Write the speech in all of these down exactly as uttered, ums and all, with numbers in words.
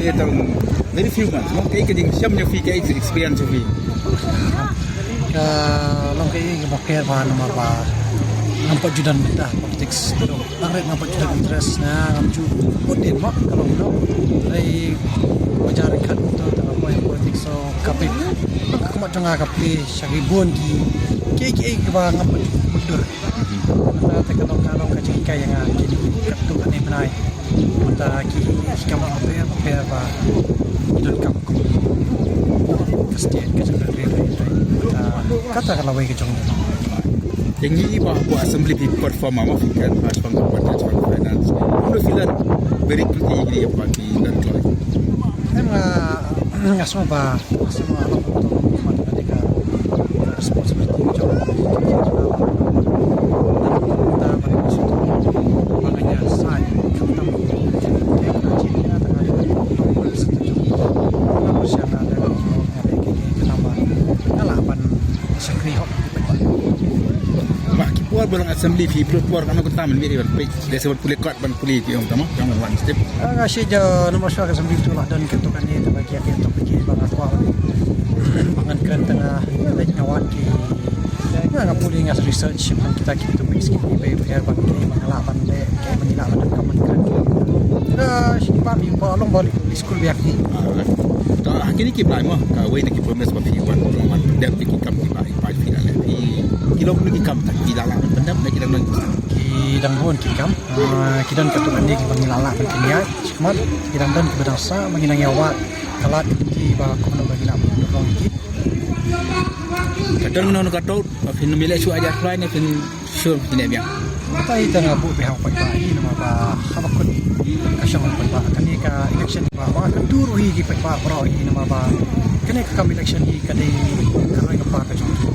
Ïa tang very few months, mo, kaei ka jingshem jong phi, kaei ka experience jong phi? Ka long kaei kaba pher bha namar ba ngam pat ju don mynta politics. Dang rit ngam pat ju don interest, na ngam ju put in mo ka long no. Ai bajar kat to ta ko politics, so ka phi ka khmat jong nga ka phi sha ki bun ki kiei kiei kiba ngam pat ju put dur. Mynta te ka long ka long ka jinghikai ïa nga kine katto katne bnai. Mynta ki kam pher pher ba ki donkam kum ka state ka jong ka ri. Mynta kata ka lawei ka jong ngi. Te ngi ba hapoh assembly phi perform ma, phi kan pass pang ka budget, pang finance. Kumno phi la very quickly ïa kine ba phi la kloi? Em nga nga sngewbha nga sngewbha long to ma ka dei ka responsibility ka jong ngi. Mynta ba nga sngewbha ba nga ïa sign khamtam. Te ka jingïa ta ka dei ka long representative jong ngi. Nga pyrshang nga dei ka dei ka dei ka namar nga lah ban shakri hok. Ba ki por ba long assembly phi pynlut por kano kata mynmiet ban peit. Dei sa ban pule kot ban pule ki ong tama jong wan step. Ah, nga shi ja namar shuwa ka assembly tu lah don kito kane ta ba ki kito ki ba nga kwah. Ba ngan kren tang leit nga wan ki. Nga nga pule nga research ban kita ki topics ki ba pher ban ki ba nga lah ban leh ki ba ngi lah ban ka ban kren ki. Nga shi ba mi ba long ba li school biak ni. Ah, ta kini ki blai mo kawei na ki promise ba phi wan long wan dep ki kam ki ba. Phi la leh, phi, ki long ki kam ta, ki la lah ban pyndep ne ki dang don? Ki dang bun ki kam. Ah, ki don katto katne kiba ngi la lah ban pynïaid. Shikmat ki dang don kiba dang sah ba ngi nang ïa wad. Ka lad ki ba kumno ba ngi lah ban pynlong ki. Ka don no ka tot ba phin ym leh shuh hajar khlai ne phin shuh phin ïa biang. Kata hi tang nga buh bha ha u paidbah hi namar ba haba kut ka shong ha u paidbah kane ka election ba ba ka dur hi ki paidbah baroh hi namar ba kane ka kam election hi ka dei ka roi ka par ka jong ki.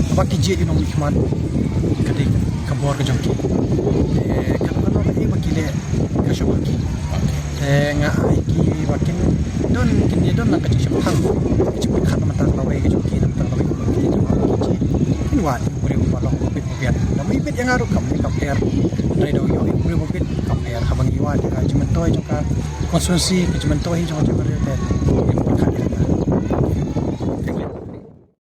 Haba ki jied ki nongmihkhmat ka dei ka bor ka jong ki. Te ka don kaei ba ki leh ka shong ha ki. Te nga ai ki ba kin don kin ïa don lang ka jingshemphang. Ka jingpyrkhat na bynta ka lawei ka jong ki na bynta ka lawei ka jong ki. Kin wad ïa u briew uba long u bit u biang. Lada i bit ïa nga ruh kam ne kam pher. Hynrei da u ïoh ïa u briew u bit kam pher. Haba ngi wad ïa ka jingmyntoi jong ka constituency ka jingmyntoi jong ka jingmyntoi te.